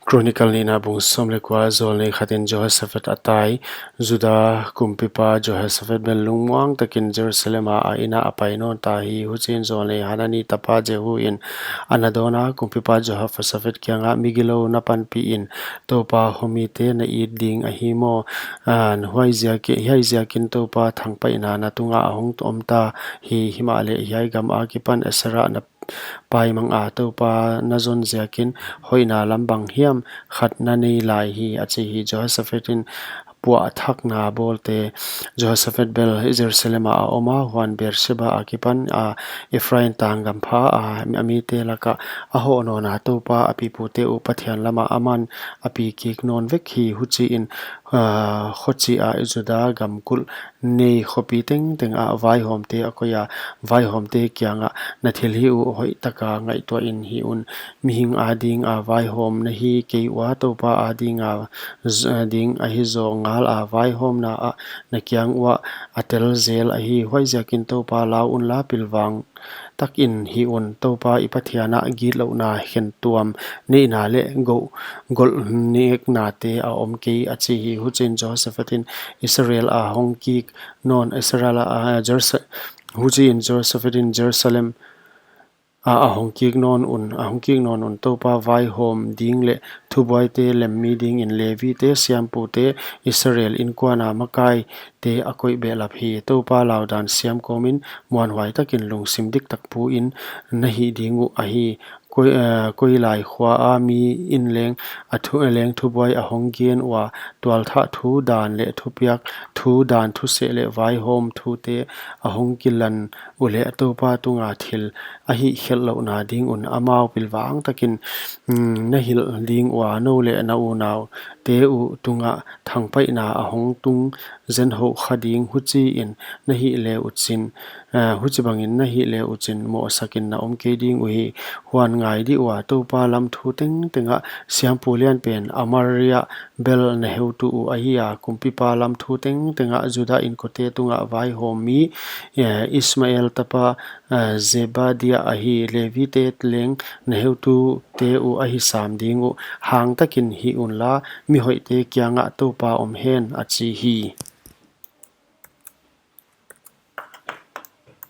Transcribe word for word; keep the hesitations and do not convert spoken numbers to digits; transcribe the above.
Chronicle nihna bung sawm leh kua. Zawlnei khatin Jehoshaphat a tai. Juda kumpipa Jehoshaphat bel lungmuang takin Jerusalem a a inn ah a pai nawn ta hi. Huchiin zawlnei Hanani tapa Jehu in a na dawn a, kumpipa Jehoshaphat kiangah, Migilou na panpih in Toupa khomite na it ding ahi maw? Ah, huaiziak, hiai ziakin Toupa thangpaihna na tungah a hong om ta hi. Himahleh hiai gam akipan Asherah na paimang a, Toupa na zon ziakin hoihna lam bang hiam khat na nei lai hi, a chi hi. Jehoshaphat in puahthakna bawlte. Jehoshaphat bel Jerusalem ah a om a, huan Beersheba akipan a Ephraim tang gam pha a, a mite lakah a hoh nawn a, Toupa a pipute uh Pathian lamah aman a pi kik nawn vek hi. Huchiin, ah, khochih ah Juda gam kulh nei khopi tengteng ah vaihawmte a koih a, vaihawmte kiangah, Na thilhih uh hoihtaka ngaihtuah in hih un. Mihing ading a vaihawm na hi kei ua, Toupa ading a z-, ding ahi zaw ngal a vaihawmna ah na kiang uah a tel zel ahi. Huaiziakin Toupa lau unla, pilvang takin hih un. Toupa i Pathian ah gitlouhna khentuam neihna leh gou-, golh neknate a om kei, a chi hi. Huchiin Jehoshaphat in Israel a hong kik nawn, Israel a, a, Jerusa-, huchiin Jehoshaphat in Jerusalem a, a hong kik nawn un, a hong kik nawn un Toupa vaihawm ding leh thubuaite lemmi dingin Levite, siampute, Israel inkuan a makaite a koih behlap hi. Toupa laudan siam kawmin muanhuai takin lungsim diktak pu in na hih ding uh ahi. Koi-, eh, koilai khua a mi in leng a thu, leng thubuai a hong gen ua, tualthah thu dan leh thupiak thu dan, thuseh leh vaihawm thute a hong kilan uleh Toupa tunga thil a hihkhelh louhna ding un amau pilvang takin, mm, na hilh ding ua, nou leh na unaute uh tungah thangpaihna a hong tung zenhouh kha ding. Huchiin na hih le uchin, eh, huchibangin na hih le uchin mohsakin na om kei ding uhi. Huan ngai dih ua, Toupa lam thu tengteng ah siampu lianpen Amaria bel na heutu uh ahi a, kumpipa lam thu tengteng ah Juda inkote tungah vaihawmmi, eh, Ishmael tapa, eh, Zebadia ahi. Levite leng na heutute uh ahi sam ding uh. Hangtakin hih unla, mihoihte kiangah Toupa om hen, a chi hi.